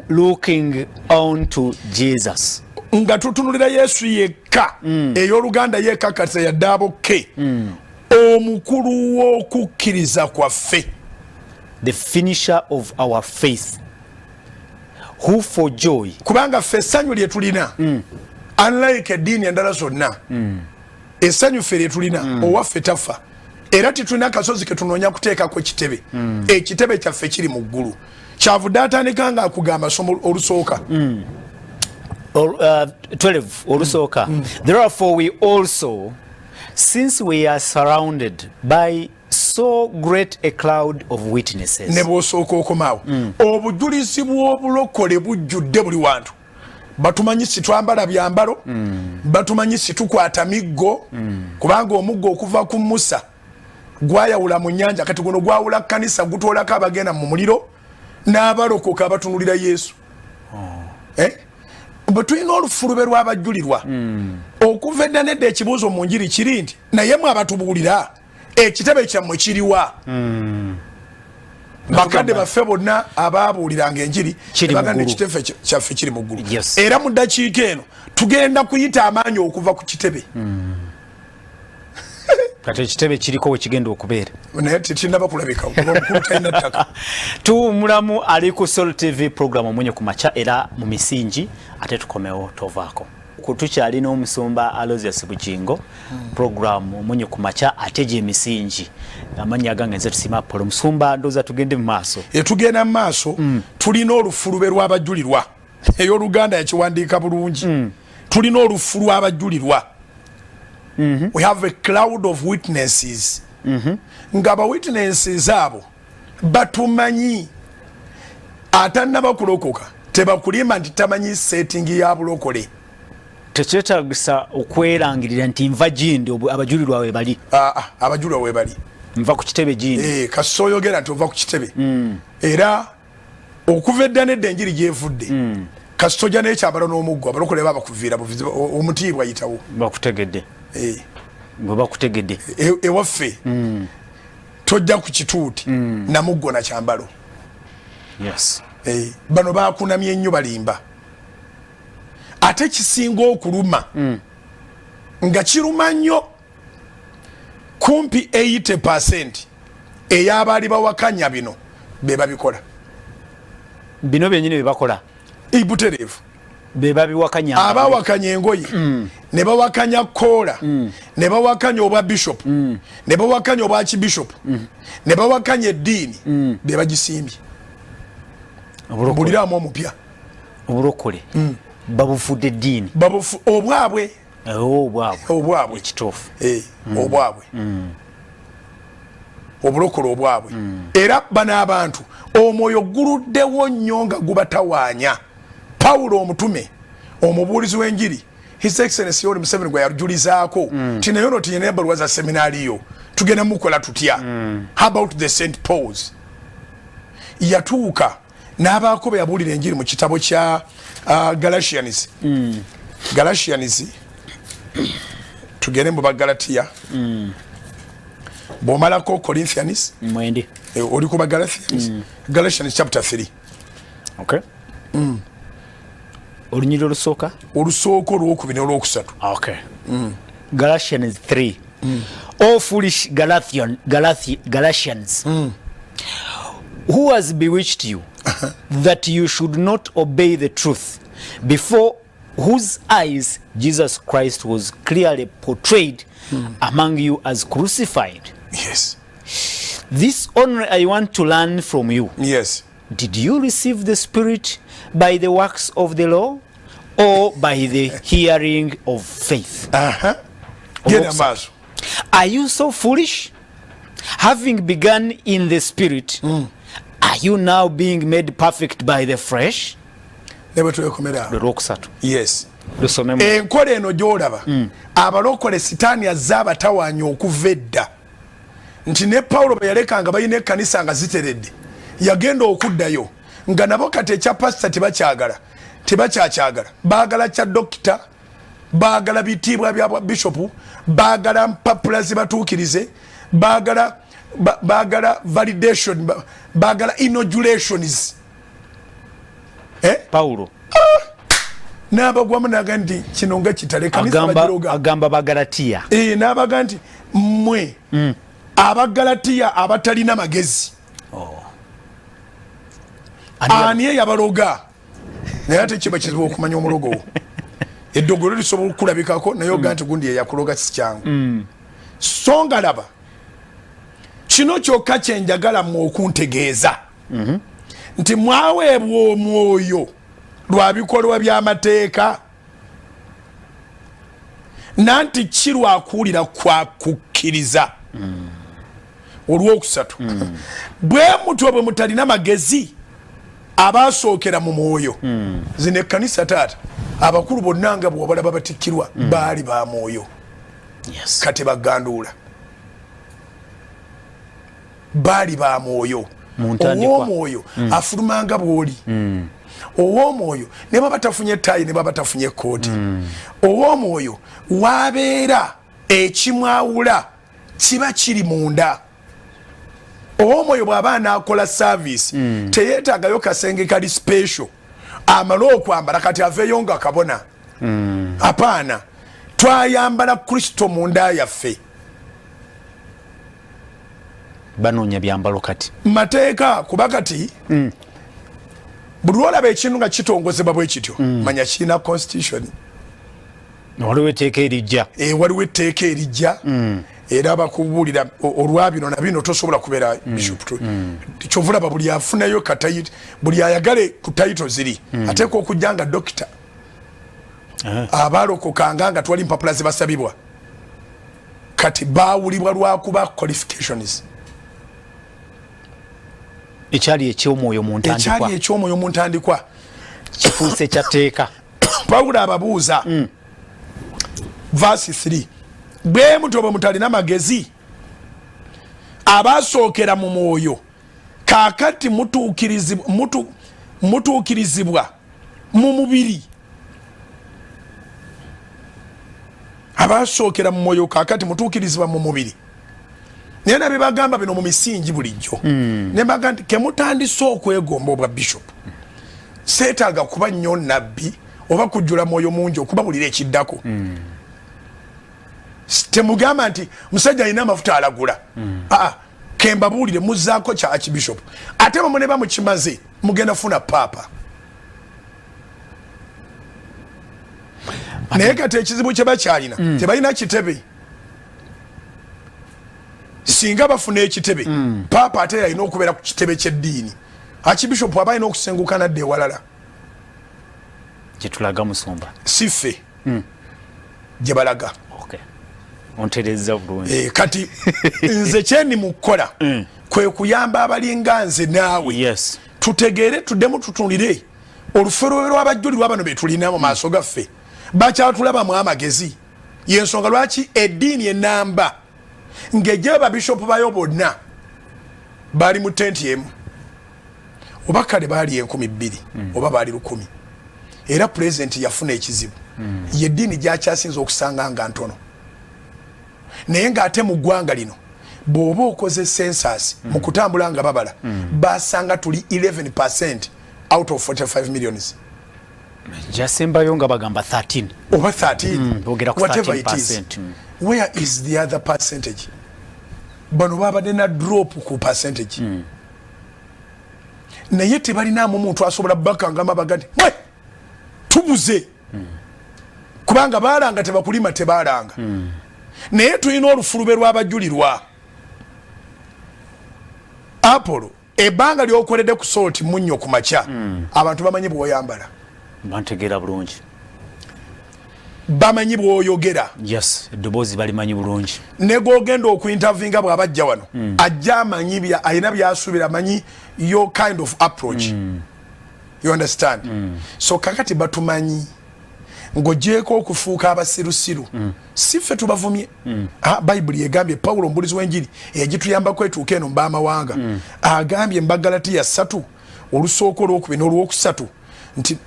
looking on to Jesus. Nga tutunulira Yesu yekka. Ey'oluganda yekakasa yadde abokke, omukulu w'okukkiriza kwaffe. The finisher of our faith. Who for joy. Kubanga ffe essanyu lye tulina, unlike eddiini endala zonna, essanyu ffe lye tulina, owaffe tafa, era tetulina kasozi ketunoonya kuteekako kitebe. Ekitebe kyaffe kiri mu ggulu. Kyavudde atandika nga akugamba, soma olusooka. Or, 12 olusooka. Therefore we also, since we are surrounded by so great a cloud of witnesses. Ne bw'osooka okomaawo, obujulizi bw'obulokole bujjudde buli wantu. Batumanyi sitwambala byambalo, batumanyi situkwata miggo, kubanga omuggo okuva ku Musa gwayawula mu nyanja, kati guno gwawula kkanisa, gutwolako abagenda mu muliro n'abalokoka abatunulira Yesu. Eh? Bwe tulina olufulube lw'abajulirwa okuva edda nedda. Ekibuuzo mu njiri kiri nti, naye mwe abatubuulira, ekitebe kyammwe kiriwa? Bakadde baffe bonna ababuuliranga enjiri Kiri mu baganda, ggulu. ekitebe kyaffe kiri mu ggulu. Era mu ddakiika eno tugenda kuyita amaanyi okuva ku kitebe. Kati ekitebe kiriko wekigenda okubeera. Naye tekinnaba kulabika kuba omukulu talina ttaka. Tuwumulamu. Ali ku Sol TV, program Omunye ku Makya, era mu misingi ate tukomewo, tovaako. Tukyalina omusumba Alozius Bugingo, program Omunye ku Makya ate gyemisingi. Amannya agange nze Tusiima Apolo. Musumba, ndowooza tugende mu maaso. Etugenda mu maaso. Tulina olufulube lw'abajulirwa. Ey'oluganda yakiwandiika bulungi. Tulina olufu lw'abajulirwa. We have a cloud of witnesses, nga aba witnesses abo batumanyi. Atannaba kulokoka tebakulimba nti tamanyi setting ya bulokole. Tekyetagisa okwerangirira nti nva gindi, abajulirwa we bali. Ah, ah, abajulirwa we bali. Nva ku kitebe gindi. Eh, kasita oyogera nti ova ku kitebe, era okuva edda nedda enjiri gyevudde, kasita ojja n'ekyambalo n'omuggo, abalokole baba bakuviira buvizi, omutiibwa yitawo. Bakutegedde. Eh, bwe bakutegedde. Ewaffe tojja ku kituuti namuggo na kyambalo. Eh, bano bakunamye nnyo, balimba. Ate kisinga okuluma nga kiruma nnyo, kumpi 80% ey'abaali bawakanya bino be babikola. Bino byenyini byebakola. Ibutereevu. Be babiwakanya. Abawakanya engoye, ne bawakanya koola, ne bawakanya obwa bishop, ne bawakanya obwa kibishop, ne bawakanya eddiini, be bagisimbye. Obulokole. Mbuliramu omupya. Obulokole babufudde eddiini. Obwabwe. Oh, obwabwe. Obwabwe. Ekituufu. Eh, obwabwe, obulokole obwabwe. Era bano abantu omwoyo guluddewo nnyo nga gubatawaanya. Pawulo omutume, omubuulizi w'enjiri, His Excellence Yoweri Museveni gwe yajulizaako ti naye ono tiyina ebbaluwa za seminaariyo, tugenda mukola tutya? How about the St Pauls? Yatuuka n'abaako be yabuulira enjiri mu kitabo kya Galatians. Galatians, tugende mu Bagalatiya. Bw'omalako Corinthians, mwendi. Eh, oli ku Bagalatians, Galatians chapter 3. Okay, olunyiriri olusooka. Olusooka, olwokubiri n'olwokusatu. Okay, Galatians 3. O foolish Galatians, who has bewitched you that you should not obey the truth, before whose eyes Jesus Christ was clearly portrayed among you as crucified? This only I want to learn from you. Did you receive the Spirit by the works of the law or by the hearing of faith? Genda maaso. Are you so foolish? Having begun in the Spirit, are you now being made perfect by the flesh? Ne bwe twekomera. Lwe lwokusatu. Yes. Lusomemu. Enkola eno gy'olaba, abalokole sitaani azze abatawaanya okuva edda, nti ne Pawulo bwe yaleka nga balina ekkanisa nga ziteredde, yagenda okuddayo nga nabo kati ekya pasita tebakyagala, tebakyakyagala, baagala kya dokita, baagala bitiibwa bya bwa bishopu, baagala mpapula zibatuukirize, baagala baagala validation, baagala inaugurations, eh? Pawulo. N'abagwamu naga nti kino nga kitale kanisa agamba bagiroga. Agamba Bagalatiya. Eh, n'abaga nti mmwe Abagalatiya abatalina magezi, Ani ani eyabaloga? Naye ate kiba kizibu okumanya omulogo wo. Eddogolo lisobola okukulabikako naye oga nti gundi yeyakuloga, si kyangu. So nga laba kino kyokka kyenjagala mu okuntegeeza nti mwaweebwa omwoyo lwa bikolwa by'amateeka, nanti ki lwakuwulira kwa kukkiriza. Olwokusatu, bwe mutyo bwe mutalina magezi abasookera mu mwoyo. Zino ekkanisa taata, abakulu bonna nga bwobalaba batikkirwa baali ba mwoyo. Kati baganduula baali ba mwoyo. Ow'omwoyo afulumanga bw'oli. Ow'omwoyo ne baba tafunye ttaayi, ne baba tafunye ekkooti, ow'omwoyo wabeera ekimwawula kiba kiri munda. Ow'omwoyo bw'aba anaakola service, teyeetaagayo kasenge kali special amale okwambala kati aveeyo nga kabona. Apaana, twayambala Kristo munda yaffe. Banoonya byambalo kati. Mateeka, kuba kati buli lwolaba ekintu nga kitongozebwa bwe kityo, manya kirina constitution. Waliwo etteeka erijja. E, waliwo etteeka erijja era bakubuulira olwa bino na bino tosobola kubeera bishop. Kyova olaba buli afunayo katayit, buli ayagale ku title ziri, ateekwa okujja nga dokita. Abalokokanga nga twali mpapula zibasabibwa, kati bawulibwa lwakuba qualifications. Ekyali ekyomwoyo mu ntandikwa. Ekyali ekyomwoyo mu ntandikwa kifuuse kya tteeka. Pawulo ababuuza, verse 3, bwe mutyo bwe mutalina magezi abasookera mu mwoyo, kaakati mutuukirizibwa mu mubiri. Abasookera mu mwoyo kaakati mutuukirizibwa mu mubiri. Naye nabibagamba bino mu misingi bulijjo, nembaga nti kemutandise okwegomba obwa bishop, seetaaga kuba nnyo nabbi oba kujjula mwoyo mungi okubabulira ekiddako. Temugamba nti musajja alina amafuta alagula. Aa, kembabuulire, muzaako kya archbishop, ate bwe muneba mukimaze mugenda funa paapa. Naye kati ekizibu kye bakyalina, tebalina kitebe. Singa bafuna ekitebe, paapa ate yalina okubeera ku kitebe ky'eddiini, archbishop aba alina okusenguka nadda ewalala. Gyetulaga, musumba? Si ffe gye balaga. Okay. Ontereza bulungi. Eh, kati nze kyendi mu kukola kwe kuyamba abalinga nze naawe tutegeere, tuddemu tutunire oluferwe lw'abajjulirwa bano be tulina mu maaso gaffe. Bakyatulabamu amagezi. Yensonga lwaki eddiini enamba ng'ejjayo babishopu bayo bonna baali mu tenti emu, oba kale baali 2000 oba baali 1000, era pulezidenti yafuna ekizibu. Ye eddiini gyakyasinza okusanga nga ntono, naye ng'ate mu ggwanga lino bw'oba okoze census mu kutambula nga babala, basanga tuli 11% out of 45 millions. Jasembayo nga bagamba 13. Oba 13. Boogera ku Whatever it is. 13%. Where is the other percentage? Bano babadde na drop ku percentage, naye tebalinamu muntu asobola bakangama baga nti mwe tubuze, kubanga baalanga tebakulima, tebalanga. Naye tulina olufulube lw'abajulirwa. Apollo, ebbanga lyokoledde ku Salt Munnyo ku makya, abantu bamanyi bw'oyambala. Bantegeera bulungi. Bamanyi bw'oyogera. Yes, eddoboozi balimanyi bulungi. Ne gwogenda okuinterviewinga bw'aba ajja wano, ajja amanyi alina byasuubira, amanyi your kind of approach. You understand? So kakati batumanyi. Ng'ogyeko okufuuka abasirusiru, si ffe tubavumye. Ah, Bayibuli egambye, Pawulo omubulizi w'enjiri eyagituyambako etuuka eno mbaamawanga, agambye mu Bagalatiya 3 olusooka, olwokubiri n'olwokusatu nti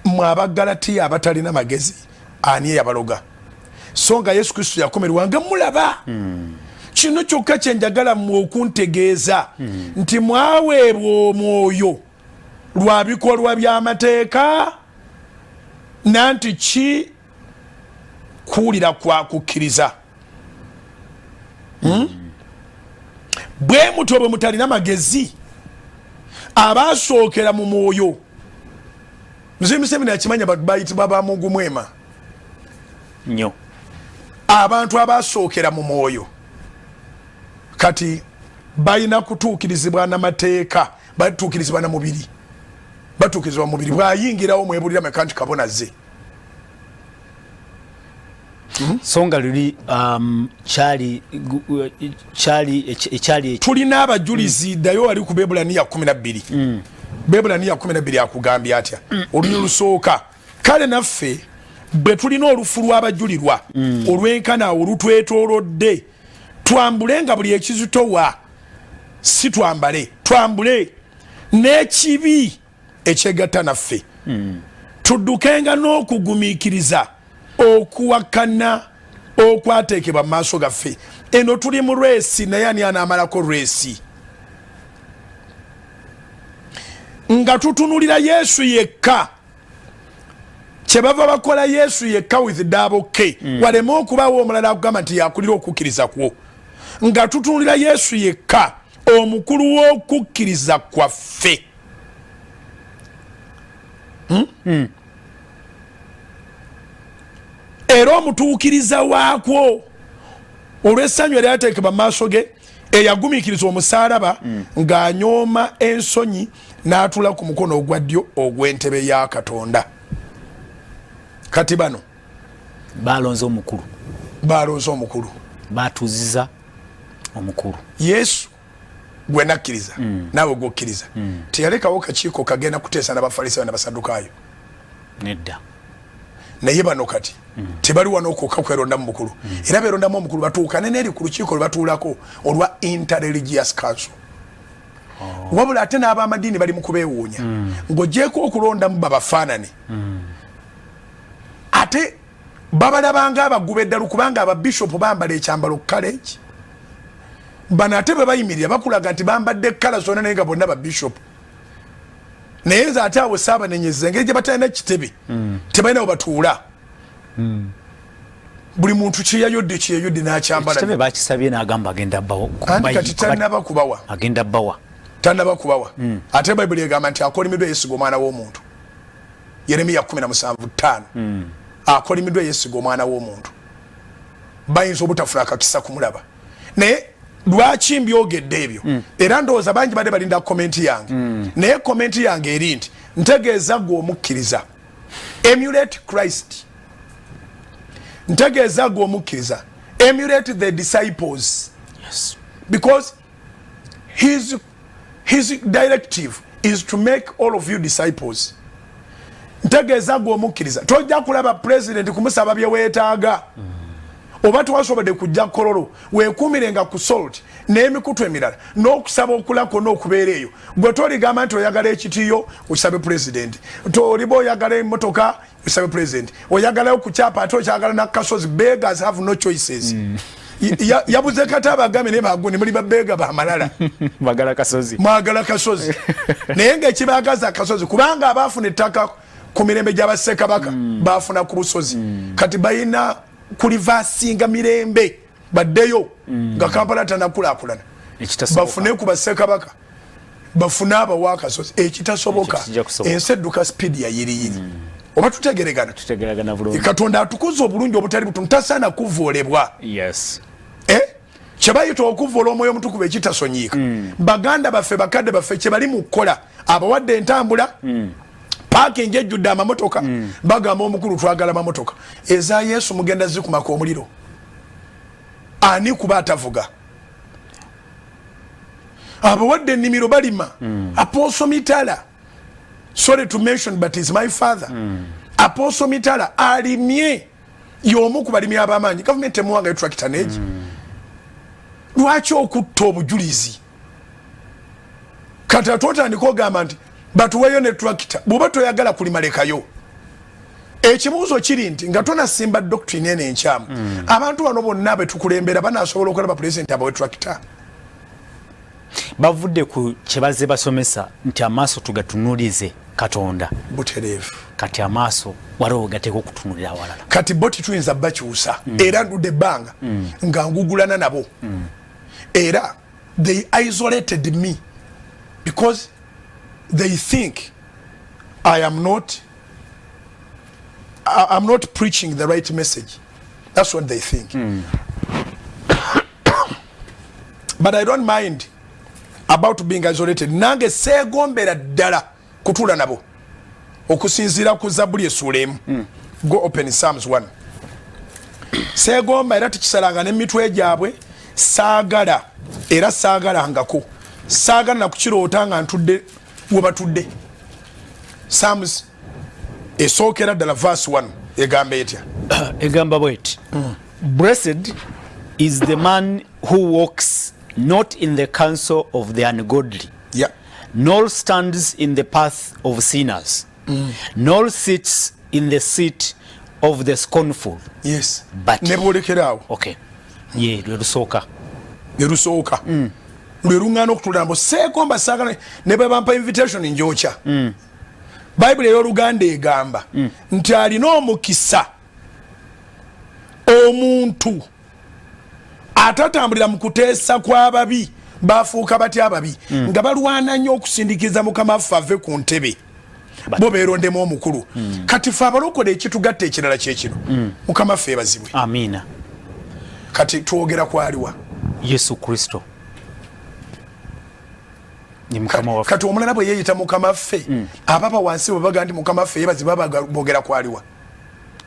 mwe Abagalatiya abatalina magezi, ani eyabaloga? So nga Yesu Kristo yakomerwa nga mulaba. Kino kyokka kyenjagala mmwe okuntegeeza nti mwaweebwa omwoyo lwa bikolwa by'amateeka, nanti ki kuwulira kwa kukkiriza? Bwe mutyo bwe mutalina magezi abasookera mu mwoyo. Mzee Museveni akimanya bayitibwa ba Mungu mwema nnyo, abantu abasookera mu mwoyo. Kati balina kutuukirizibwa n'amateeka, batuukirizibwa na mubiri, batuukirizibwa mubiri. Bw'ayingirawo mwebulira meka nti kabona ze. So nga luli kyali kyali ekyali Tulina abajulizi. Ddayo wali ku Bebulaniya 12. Bebulaniya 12 akugambye atya? Olunyi lusooka: kale naffe bwe tulina olufu lw'abajulirwa olwenkana awo olutwetoolodde, twambule nga buli ekizitowa, si twambale, twambule n'ekibi ekyegatta naffe, tuddukenga n'okugumiikiriza okuwakana okwateekebwa mu maaso gaffe. Eno tuli mu race, naye ani anaamalako race? Nga tutunulira Yesu yekka. Kyebava bakola Yesu yekka with double K, waleme okubaawo omulala akugamba nti yakulira okukkiriza kwo. Nga tutunulira Yesu yekka, omukulu w'okukkiriza kwaffe. Era omutuukiriza waakwo, olw'essanyu eryateekebwa mu maaso ge, eyagumiikiriza omusaalaba ng'anyooma ensonyi, n'atula ku mukono ogwa ddyo ogw'entebe ya Katonda. Kati bano balonze omukulu. Balonze omukulu. Batuuziza omukulu. Yesu gwe nakkiriza, naawe gwokkiriza, teyalekawo kakiiko kagenda kuteesa n'Abafalisaayo n'Abasaddukaayo. Nedda. Naye bano kati tebali wano okwokka kwerondamu mukulu, era berondamu omukulu batuukane n'eri ku lukiiko lwe batuulako olwa Interreligious Council. Wabula ate n'abamadiini bali mu kubeewuunya. Ng'ogyeko okulondamu babafaanane, ate babalabanga abaguba eddalu, kubanga ababishopu bambala ekyambalo college. Bano ate bwe bayimirira bakulaga nti bambadde kala zonna, naye nga bonna babishopu. Naye nze ate awo saabanenyeza, engeri gye batalina kitebe, tebalina we batuula. Buli muntu kyeyayodde kyeyayodde n'akyambala. Ekitebe bakisabye n'agamba agenda bawa. Anti kati tanaba kubawa. Agenda bawa. Tanaba kubawa. Ate Bayibuli egamba nti akolimiddwa yesiga omwana w'omuntu. Yeremiya 17:5. Akolimiddwa yesiga omwana w'omuntu. Bayinza obutafuna akakisa kumulaba. Naye lwaki mbyogedde ebyo? Era ndowooza bangi badde balinda comment yange. Naye comment yange eri nti ntegeeza gwe omukkiriza, emulate Christ. Ntegeeza gwe omukkiriza, emulate the disciples, because his directive is to make all of you disciples. Ntegeeza gwe omukkiriza, tojja kulaba president kumusaba bye weetaaga. Oba twasobodde kujja Kololo, weekuumirenga ku Salt n'emikutu emirala n'okusaba okulako n'okubeera eyo. Gwe toligamba nti oyagala ekitiyo okisabe president, oliba oyagala emotoka okisabe president, oyagalayo ku kyapa, ate okyagala nakasozi. Beggars have no choices. Yabuze kati abagambe naye baguni muli babega bamalala. Bagala kasozi. Mwagala kasozi, naye nga ekibagaza akasozi, kubanga abaafuna ettaka ku mirembe gy'abassekabaka baafuna ku busozi. Kati balina kulivasinga mirembe baddeyo nga Kampala tanakulaakulana, Ekitasoboka. bafune ku bassekabaka, bafune abawa akasozi, ekitasoboka. Ekyo kijja kusoboka. Ensi edduka speed ya yiriyiri. Oba tutegeregana? Tutegeragana bulungi. Katonda atukuza obulungi obutali butono, tasaana kuvoolebwa. Eh? Kyebayita okuvoola omwoyo omutukuvu ekitasonyiika. Baganda baffe, bakadde baffe, kyebali mu kukola, abawadde entambula, parking ejjudde amamotoka. Bagamba omukulu twagala mamotoka. Eza Yesu mugenda zikumako omuliro. Ani kuba atavuga? Abawadde ennimiro balima. Apostle Mitala, sorry to mention, but is my father. Apostle Mitala alimye, y'omu ku balimi ab'amaanyi. Gavumenti emuwangayo tractor neegi. Lwaki okutta obujulizi? Kati ate otandika ogamba nti batuweeyo ne tractor. Bw'oba toyagala kulima, lekayo. Ekibuuzo kiri nti nga tonasimba doctrine eno enkyamu, abantu bano bonna betukulembera banasobola okulaba pulezidenti abawe tractor? Bavudde ku kyebaze basomesa nti amaaso tugatunulize Katonda. Butereevu. Kati amaaso waliwo gateeka okutunulira awalala. Kati bo tituyinza bakyusa. Era ndudde ebbanga nga ngugulana nabo, era they isolated me because they think I am not I'm not preaching the right message. That's what they think. But I don't mind about being isolated. Nange seegombera ddala kutuula nabo okusinziira ku Zabuli essuula 1. Go open Psalms 1. Seegomba era tikisalanga n'emitwe gyabwe, saagala era saagalangako, saagala nakukiroota nga ntudde we batudde. Psalms esookera ddala verse 1 egamba etya? Egamba bweti: "Blessed is the man who walks not in the counsel of the ungodly, nor stands in the path of sinners, nor sits in the seat of the scornful." But Ne bwolekeraawo. Okay, ye lwe lusooka. Ne lusooka lwe luŋŋaana okutuula nabo. Seegomba, saagala, ne bwe bampa invitation njokya. Bayibuli ey'Oluganda egamba nti alina omukisa omuntu atatambulira mu kuteesa kw'ababi. Bafuuka batya ababi? Nga balwana nnyo okusindiikiriza Mukama waffe ave ku ntebe, bo beerondemu omukulu. Kati fe abalokole ekitugatta ekirala kyekino: Mukama ffe ebazibwe. Amiina. Kati twogera kwaliwa? Yesu Kristo ni Mukama waffe. Kati omulala bwe yeeyita Mukama ffe, ababa wansi bwe baga nti Mukama ffe yebazi, baba boogera kwaliwa?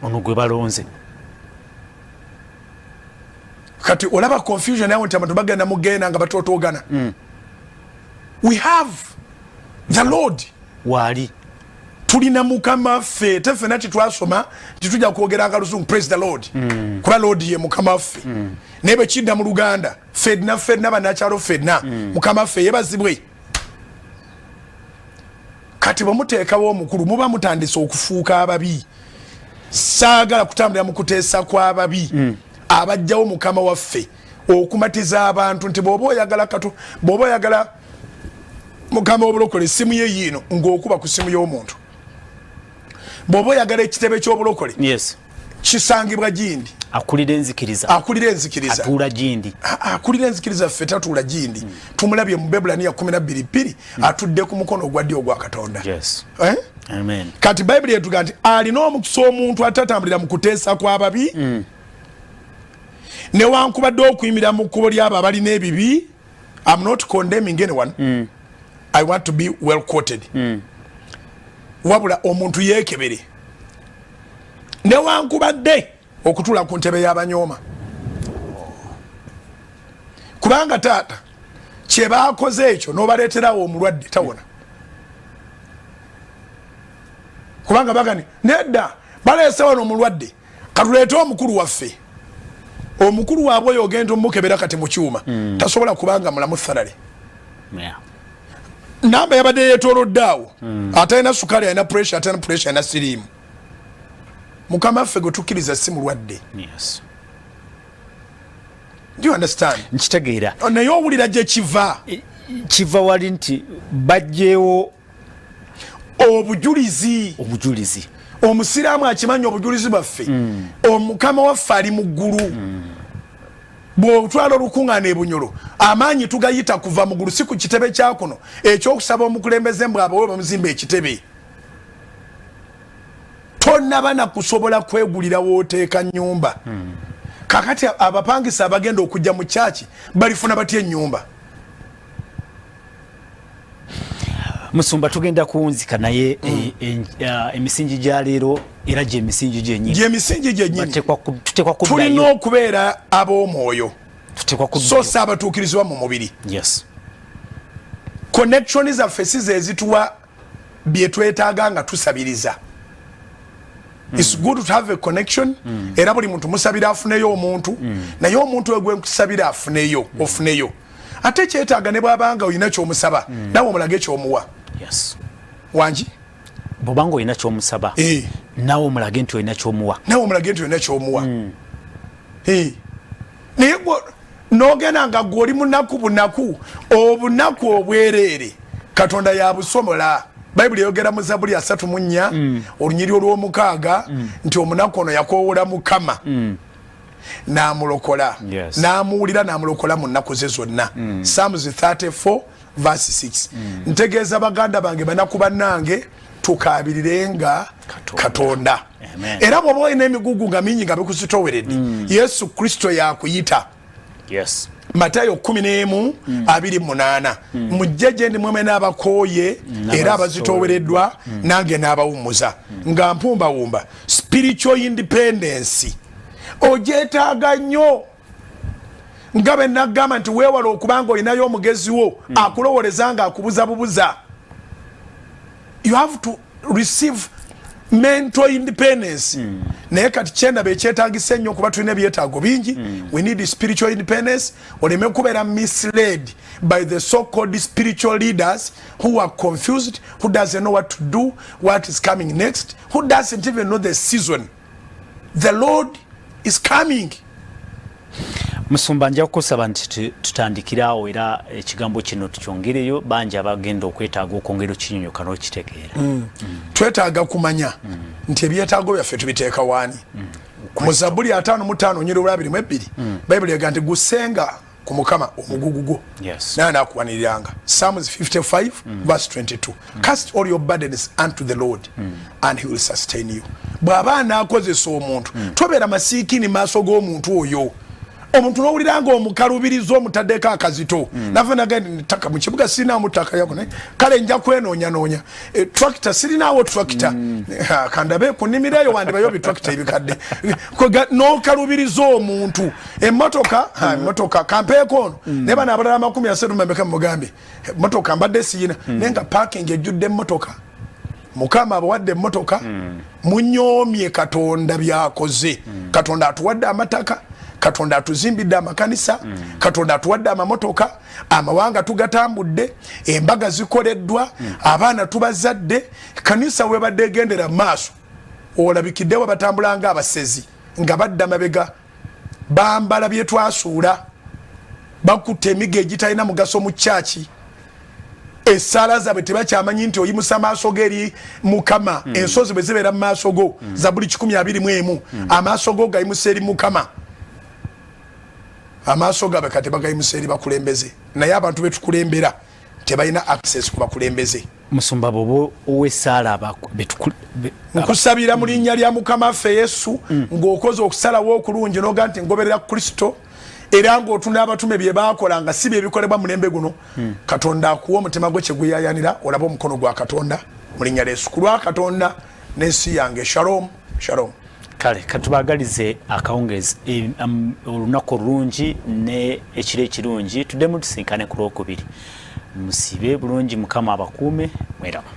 Ono gwe balonze. Kati olaba confusion awo nti abantu bagenda mugenda nga batotogana. We have the Lord. Waali. Tulina Mukama ffe. Te ffena titwasoma titujja kwogera nga Luzungu, "Praise the Lord," kuba Lord ye Mukama ffe. Naye bwe kidda mu Luganda, ffenna ffenna bannakyalo ffenna, Mukama ffe yebazibwe. Kati bwe muteekawo omukulu, muba mutandise okufuuka ababi. Saagala kutambulira mu kuteesa kw'ababi abajjawo Mukama waffe okumatiza abantu nti bw'oba oyagala kato, bw'oba oyagala Mukama w'obulokole, essimu ye yiino, ng'okuba ku simu y'omuntu. Bw'oba oyagala ekitebe ky'obulokole, kisangibwa gindi. Akulira enzikiriza. Akulira enzikiriza. Atuula gindi. Akulira enzikiriza ffe tatuula gindi. Tumulabye mu Bebulaniya 12:2, atudde ku mukono ogwa ddyo ogwa Katonda. Eh? Amen. Kati Bayibuli etuga nti alina omukisa omuntu atatambulira mu kuteesa kw'ababi, newankubadde okuyimira mu kkubo lyabo abalina ebibi. I'm not condemning anyone. I want to be well quoted. Wabula omuntu yeekebere, newankubadde okutuula ku ntebe y'abanyooma, kubanga taata kyebakoze ekyo n'obaleeterawo omulwadde tawona, kubanga bagani nedda baleese wano omulwadde, katuleete omukulu waffe. Omukulu waabwe oyo ogenda omukebera kati mu kyuma, tasobola kubanga mulamu thalale. Namba yabadde yetolodde awo, atalina sukaali alina pressure, atalina pressure alina siriimu. Mukama ffe gwe tukkiriza si mulwadde. Do you understand? Nkitegeera. Naye owulira gye kiva? Kiva wali nti bajjeewo obujulizi. Obujulizi. Omusiraamu akimanyi obujulizi bwaffe. Omukama waffe ali mu ggulu. Bw'otwala olukuŋŋaana ebunyolo, amaanyi tugayita kuva mu ggulu, si ku kitebe kyakuno ekyokusaba omukulembeze mbw abawe bamuzimba ekitebe. Tonnaba na kusobola kwegulira wooteeka nyumba. Kakati abapangisa abagenda okujja mu kyaki balifuna batya ennyumba? Musumba, tugenda kuwunzika, naye emisingi gya leero era gyemisingi gyenyini. Gyemisingi gyenyini. Tuteekwa Tulina kuddayo. okubeera ab'omwoyo, Tuteekwa so kuddayo. si abatuukirizibwa mu mubiri. Connection zaffe si ze zituwa bye twetaaga nga tusabiriza. It's good to have a connection, era buli muntu musabira afuneyo omuntu, naye omuntu oyo gwe nkusabira afuneyo, ofuneyo ate kyetaaga ne bwabanga olina kyomusaba, nawe omulage kyomuwa. Wangi? Bwobanga olina kyomusaba, naawe omulage nti olina kyomuwa. Nawe omulage nti olina kyomuwa. Eh. Naye n'ogenda nga gwe oli munaku bunaku, obunaku obwereere, Katonda yabusomola. Bayibuli eyogera mu Zabuli 34 olunyiri olw'omukaaga nti omunaku ono yakoowola Mukama n'amulokola, n'amuwulira n'amulokola mu nnaku ze zonna. Psalms 34 verse 6. Ntegeeza baganda bange, banaku bannange, Tukabirirenga Katonda. Era bw'oba olina emigugu nga mingi nga bikuzitoweredde, Yesu Kristo yakuyita. Matayo 11 28, "Mujje gye ndi mweme n'abakooye era abazitoowereddwa, nange n'abawummuza." Nga mpumbawumba, spiritual independence ogyetaaga nnyo, nga bwe nagamba nti weewala okubanga olinayo omugezi wo akulowoleza nga akubuza bubuza. You have to receive mental independence. Naye kati kyendaba ekyetagisa ennyo, kuba tulina ebyetaago bingi, we need spiritual independence, oleme kubeera misled by the so called spiritual leaders who are confused, who doesn't know what to do, what is coming next, who doesn't even know the season the Lord is coming. Musumba, nja kukusaba nti tutandikire awo, era ekigambo kino tukyongereyo, bangi abagenda okwetaaga okwongera okinyonyoka n'okitegeera. Twetaaga kumanya nti ebyetaago byaffe tubiteeka waani. Mu Zabuli 55 onyiri olwa 22, Bayibuli ega nti, "Gusenga ku Mukama omugugu gwo, naye anakuwaniriranga." Psalms 55 verse 22, "Cast all your burdens unto the Lord and he will sustain you." Bw'aba anaakozesa omuntu, tobeera masiikini maaso g'omuntu oyo. Omuntu nowulira nga omukalubiriza, omutaddeko akazito. Nava nagenda ttaka mu kibuga, sirinaamu ttaka yako, naye kale nja kwenoonyanoonya. Tractor sirinaawo, tractor kandabe ku nnimiro eyo wandibayo bitractor ebikadde. N'okalubiriza omuntu emmotoka, emmotoka kampeeko ono, naye bano abalala 30 mameka mugambe motoka mbadde siyina, naye nga parking ejjudde emmotoka. Mukama abawadde emmotoka, munyoomye Katonda byakoze. Katonda atuwadde amataka, Katonda atuzimbidde amakanisa, Katonda atuwadde amamotoka, amawanga tugatambudde, embaga zikoleddwa, abaana tubazadde, kanisa webadde egendera mu maaso. Olabikiddewo batambula nga abasezi nga badda mabega, bambala byetwasuula, bakutta emigo egitalina mugaso mu kyaki. Essaala zaabwe tebakyamanyi nti oyimusa maaso go eri Mukama. Ensozi bwe zibeera mu maaso go, Zabuli 121, amaaso go gayimusa eri Mukama. Amaaso gaabwe kati bagayimusa eri bakulembeze, naye abantu betukulembera tebalina access ku bakulembeze. Musumba, bwoba owessaala Nkusabira mu linnya lya Mukama waffe Yesu, ng'okoze okusalawo okulungi noga nti ngoberera Kristo, era ng'otunda abatume bye baakola nga si byebikolebwa mulembe guno, Katonda akuwa omutima gwe kyeguyayanira, olabe omukono gwa Katonda mu linnya lya Yesu. Ku lwa Katonda n'ensi yange, shalom, shalom. Kale katubagalize akawungezi, olunaku olulungi ne ekiro ekirungi. Tuddemu tusinkane ku Lwokubiri. Musibe bulungi, Mukama abakuume, mweraba.